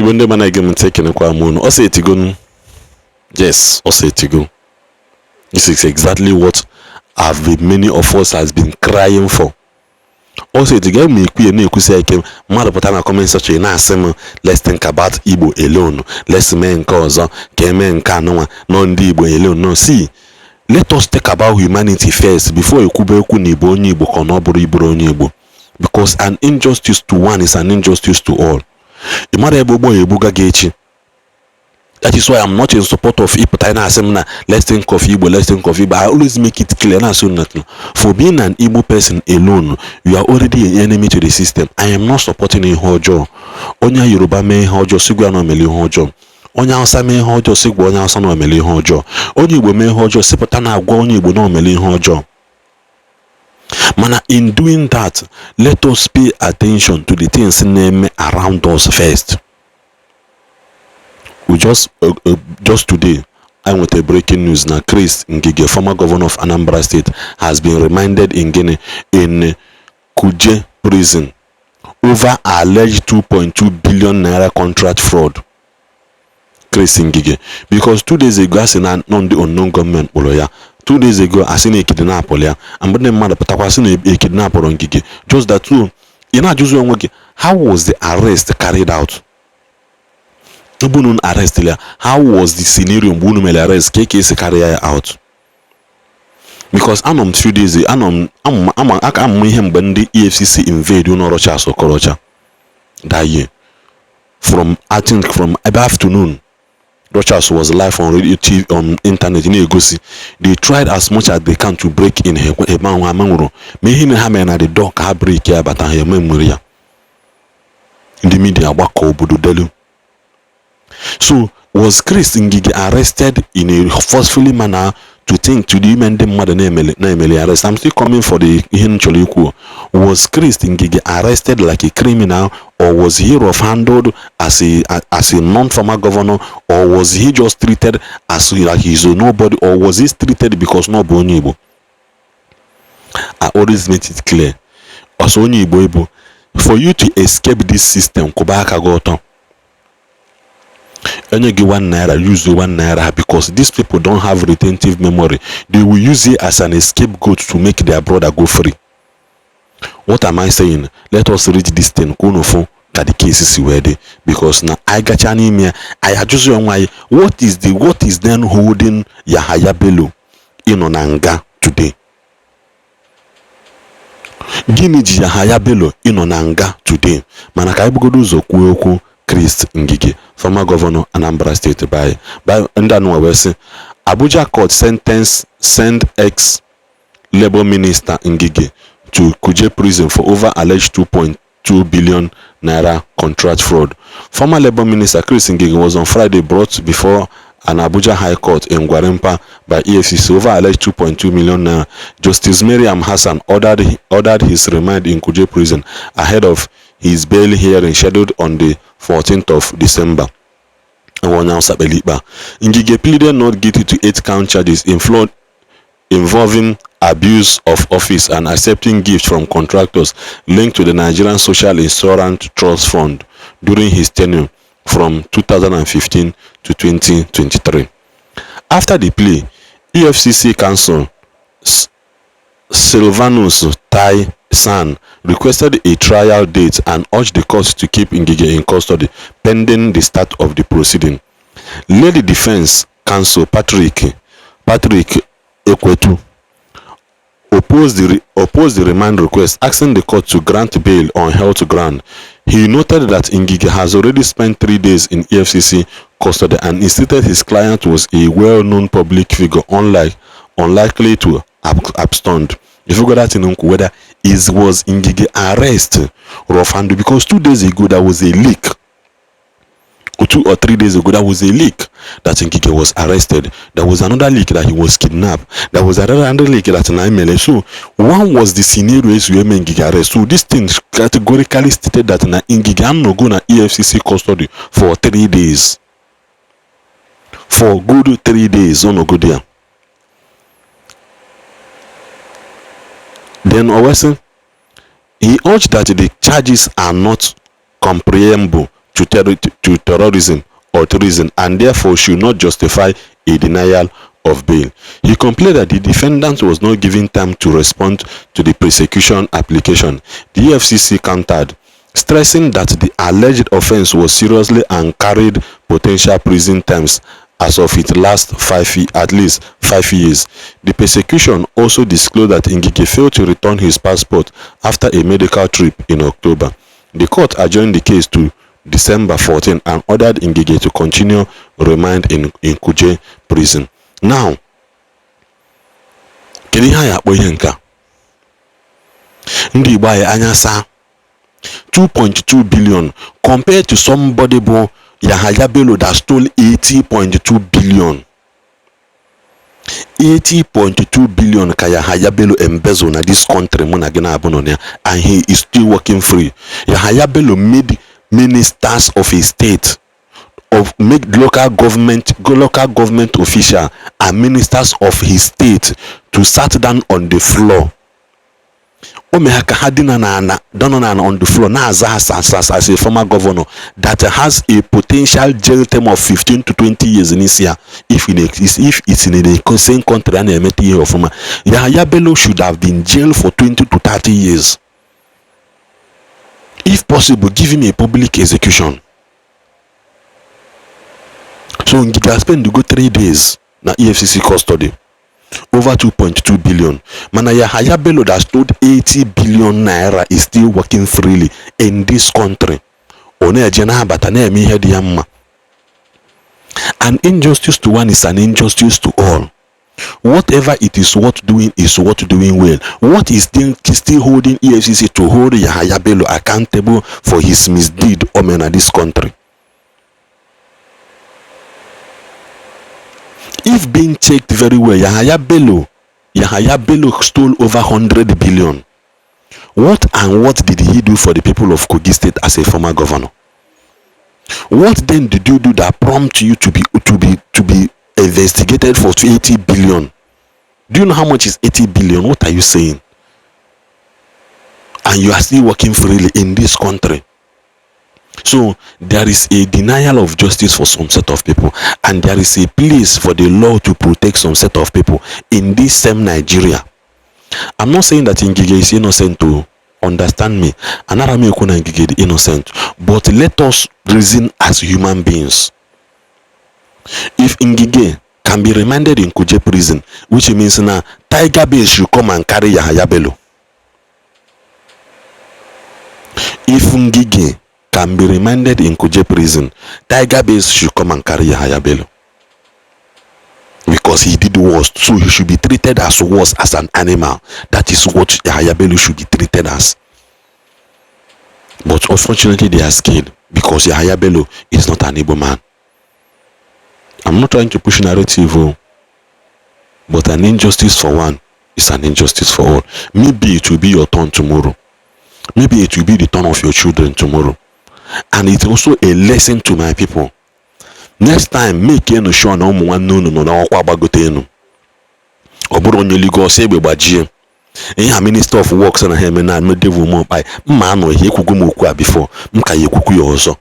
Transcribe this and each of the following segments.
Igbo ndị ma na-ege m ntị, ekenekwa m unu. Ọ sị etigo. Yes, ọ sị etigo. This is exactly what have been many of us has been crying for. Ọ sị etigo. Ma ekwu ya na-ekwusi ike, mmadụ pụta na comment section na-asị m, "Let's think about Igbo alone, let's mee nke ọzọ ka emee nke anụnwa nọ ndị Igbo alone." No, see, let us talk about humanity first before ekwube ekwu na Igbo, onye Igbo ka ọ na ọ bụrụ iburu onye Igbo, because an injustice to one is an injustice to all. Ị mara ebe ụgbọ ya ebuga gị echi. That is why I'm not in support of ịpụta na-asị m na let's think of Igbo, let's think of Igbo. I always make it clear na-asị that for being an Igbo person alone, you are already an enemy to the system. I am not supporting ihe ọjọọ. Onye Yoruba mee ihe ọjọọ, sigwa na omele ihe ọjọọ. Onye Hausa mee ihe ọjọọ, sigwa onye Hausa na omele ihe ọjọọ. Onye Igbo mee ihe ọjọọ, sipụta na agwa onye Igbo na omele ihe ọjọọ. Mana in doing that, let us pay attention to the things na-eme around us first. We just today I nweta breaking news na Chris Ngige, former governor of Anambra State, has been remanded in Guinea, in Kuje Prison, over alleged 2.2 billion naira contract fraud. Chris Ngige, because 2 days ago asị na nọ ndị unknown gunmen kpụrụ ya. 2 days ago asị na ekidnapụrụ ya. Mgbe ndị mmadụ pụtakwa sị na ekidnapụrụ Ngige. Just that two, ị na-ajụzi onwe gị, how was the arrest carried out? Ebe unu arrest ya, how was the scenario mgbe unu mere arrest ka esi carry ya out? Because anọ m few days, anọ m ama aka amụmụ ihe mgbe ndị EFCC invade ụlọ Rochas Okorocha that year. From, I think, from ebe afternoon, Rochas was live on radio, TV, on internet na-egosi they tried as much as they can to break in. Ebe ahụ ha manwụrụ ma ihe na ha mere na the door ka ha break ya bata, ha eme nwere ya. Ndị media agbakọ obodo delu. So was Chris Ngige arrested in a forcefully manner to think to the ime ndị mmadụ na-emeli arrest? I'm still coming for the ihe m chọrọ ikwu. Was Chris Ngige arrested like a criminal, or was he rough handled as a non-former governor, or was he just treated as like he's a nobody, or was he treated because no bụ onye Igbo? I always make it clear, as onye Igbo Igbo, for you to escape this system, kwụba aka gị ọtọ. Enye gị ₦1, use ₦1, because these people don't have retentive memory. They will use it as an scapegoat to make their brother go free. What am I saying? Let us read this thing ka unu fụ ka the case si wee dị, because na anyị gacha n'ime ya, anyị ajụzi onwe anyị, what is then holding Yahaya Bello ịnọ na nga today? Gịnị ji Yahaya Bello ịnọ na nga today? Mana ka anyị bugodo ụzọ kwuo okwu Chris Ngige, former governor Anambra State. By ndị anụnwa wee sị, Abuja court sentence send ex Labour Minister Ngige to Kuje Prison for over alleged 2.2 billion naira contract fraud. Former Labour Minister Chris Ngige was on Friday brought before an Abuja High Court in Gwarimpa by EFCC over alleged 2.2 million naira. Justice Mariam Hassan ordered his remand in Kuje Prison ahead of his bail hearing scheduled on the 14th of December. Ngige pleaded not guilty to eight count charges in fraud involving abuse of office and accepting gifts from contractors linked to the Nigerian Social Insurance Trust Fund during his tenure from 2015 to 2023. After the plea, EFCC counsel Sylvanus Tai San requested a trial date and urged the court to keep Ngige in custody pending the start of the proceeding. Lead defense counsel Patrick Ekwetu opposed the remand request, asking the court to grant bail on health ground. He noted that Ngige has already spent 3 days in EFCC custody and insisted his client was a well-known public figure unlikely to abscond. If you got that in whether is was Ngige arrest rough handle, because 2 days ago there was a leak, or 2 or 3 days ago there was a leak that Ngige was arrested. There was another leak that he was kidnapped. There was another leak that na. So one was the scenario is where Ngige arrest. So this thing categorically stated that na Ngige anọgo na EFCC custody for 3 days, for good 3 days ọ nọgo there. Then Owesi, he urged that the charges are not comprehensible to terrorism or treason and therefore should not justify a denial of bail. He complained that the defendant was not given time to respond to the prosecution application. The EFCC countered, stressing that the alleged offense was seriously and carried potential prison terms as of its last five at least 5 years. The prosecution also disclosed that Ngige failed to return his passport after a medical trip in October. The court adjourned the case to December 14 and ordered Ngige to continue remand in Kuje Prison. Now, kedu ihe anyị akpọ ihe nke a? Ndị Igbo anyị anya saa. 2.2 billion compared to somebody bụ Yahaya Bello that stole 80.2 billion. 80.2 billion ka Yahaya Bello embezzle na this country mụ na gị na-abụ nọ na ya, and he is still working free. Yahaya Bello made ministers of a state of make local government official and ministers of his state to sat down on the floor. O mee ha ka ha dina n'ana, dọnọ n'ana on the floor, na-aza asa asa as a former governor that has a potential jail term of 15 to 20 years n'isi ya. If it's in a same country a na-emeta ihe ọfụma, Yahaya Bello should have been jailed for 20 to 30 years. If possible, give him a public execution. So Ngige spend go 3 days na EFCC custody over 2.2 billion, mana Yahaya Bello that stole 80 billion naira is still working freely in this country. Ọ na-eje na-abata, na-eme ihe dị ya mma. An injustice to one is an injustice to all. Whatever it is worth doing is worth doing well. What is still holding EFCC to hold Yahaya Bello accountable for his misdeed o mere na this country? If being checked very well, Yahaya Bello stole over 100 billion. What and what did he do for the people of Kogi State as a former governor? What then did you do that prompt you to be investigated for 80 billion? Do you know how much is 80 billion? What are you saying? And you are still working freely in this country. So there is a denial of justice for some set of people, and there is a place for the law to protect some set of people in this same Nigeria. I'm not saying that Ngige is innocent. To understand me, anara m ekwu na Ngige dị innocent, but let us reason as human beings. If Ngige can be remanded in Kuje Prison, which means na Tiger Base should come and carry Yahaya Bello. If Ngige can be remanded in Kuje Prison, Tiger Base should come and carry Yahaya Bello, because he did worst, so he should be treated as worse, as an animal. That is what Yahaya Bello should be treated as. But unfortunately, they are scared because Yahaya Bello is not an Igbo man. I'm not trying to push narrative, oh, but an injustice for one is an injustice for all. Maybe it will be your turn tomorrow. Maybe it will be the turn of your children tomorrow. And it's also a lesson to my people. Next time, make enu sure na ụmụ nwanne unu nọ n'ọkwa gbagote enu. Ọ bụrụ onye Lagos egbe gbajie ihe a, Minister of Works na ha eme na devil m mkpa mma anọ ihe. Ekwugo m okwu a before, m ka ya ekwukwu ya ọzọ.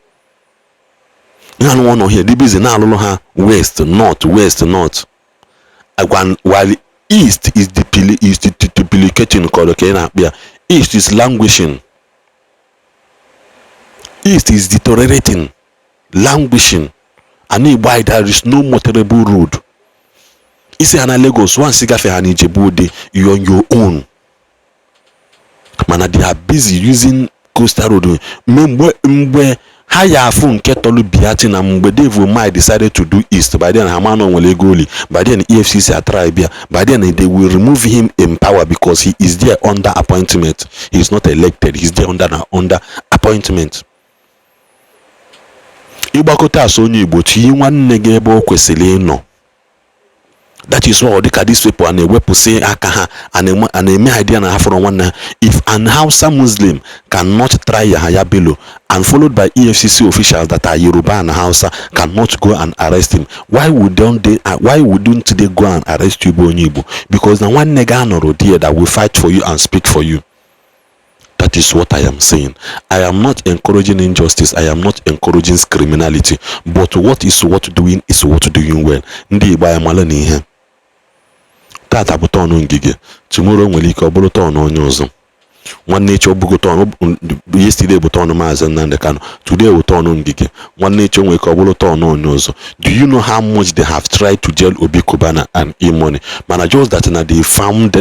Ihe anụ nọ here dị busy na-alụlụ ha west, north, west, north, while east is the duplicating ka ị na-akpị ya. East is languishing, east is deteriorating, languishing. Ana Igbo anyị, there is no motorable road. Isi ha na Lagos, once gafe ha na Ijebu Ode, you on your own. Mana they are busy using coastal road. Mgbe ha ya afụ nke tọlụ Biati na mgbe Dave Umahi decided to do east, by then ha ma na nwere ego oli. By then EFCC atry bịa. By then they will remove him in power because he is there under appointment. He is not elected, he is there under appointment. Ịgbakọta asụ onye Igbo, tinye nwanne gị ebe o kwesịrị ịnọ. That is why ọ dịka these people a na-ewepụsị aka ha, a na-eme idea na ha fọrọ nwanne ha. If an Hausa Muslim cannot try Yahaya Bello and followed by EFCC officials that are Yoruba and Hausa cannot go and arrest him, why wouldn't they go and arrest you bụ onye Igbo? Because na nwanne gị anọrọ there that will fight for you and speak for you. That is what I am saying. I am not encouraging injustice. I am not encouraging criminality, but what is worth doing is worth doing well. Ndị Igbo anyị, mara na ihe tata bụ turn Ngige. Tomorrow nwere ike ọ bụrụ turn onye ọzọ. Nwanne echi ọ bụgo turn. Yesterday bụ turn Maazị Nnamdi Kanu, today bụ turn Ngige. Nwanne echi o nwere ike ọ bụrụ turn onye ọzọ. Do you know how much they have tried to jail Obi Cubana and E-Money? Mana just that na they found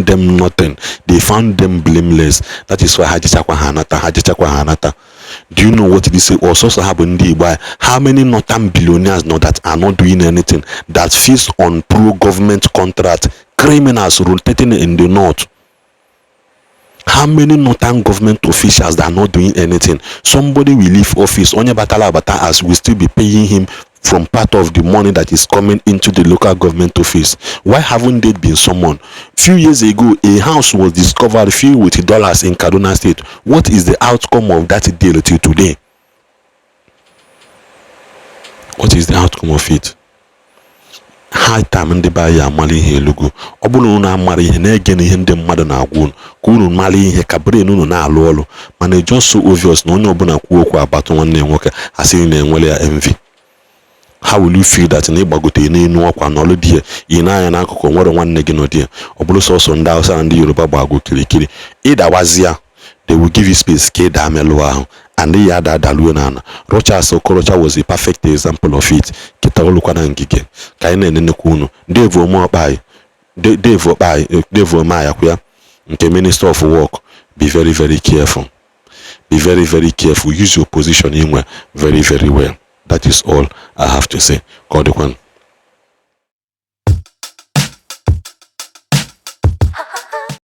them nothing. They found them blameless. That is why ha jichakwa ha anata, ha jichakwa ha anata. Do you know what it is? Ọsọsọ ha bụ ndị Igbo anyị. How many northern billionaires know that are not doing anything, that feast on pro-government contract, criminals rotating in the north? How many northern government officials that are not doing anything? Somebody will leave office, onye batala abata as will still be paying him from part of the money that is coming into the local government office. Why haven't they been summoned? Few years ago, a house was discovered filled with dollars in Kaduna State. What is the outcome of that deal till today? What is the outcome of it? High time ndị be anyị amara ihe elugo. Ọ bụrụ na unu amara ihe, na-ege na ihe ndị mmadụ na-agwa unu ka unu mara ihe, ka brain unu na-alụ ọrụ. Mana it's just so obvious na onye ọbụla kwuo okwu abatụ nwanne ya nwoke, asị na-enwere ya envy. How will you feel that na ịgbagote n'elu ọkwa nọlụ di ya, ị na-anya n'akụkụ, nwere nwanne gị nọ di ya, ọ bụrụ sọsọ ndị Hausa na ndị Yoruba gbago kirikiri? Ịdawazịa, they will give you space ka ịda melụ ahụ and ya ada adaluo n'ala. Rochas Okorocha was a perfect example of it. Kịta olukwa na Ngige ka anyị na-enenekwa unu. Dave Umahi, Dave Okpai, Dave Umahi ya nke Minister of Work, be very, very careful. Be very, very careful. Use your position inwe very, very well. That is all I have to say. Ka ọ dịkwanụ.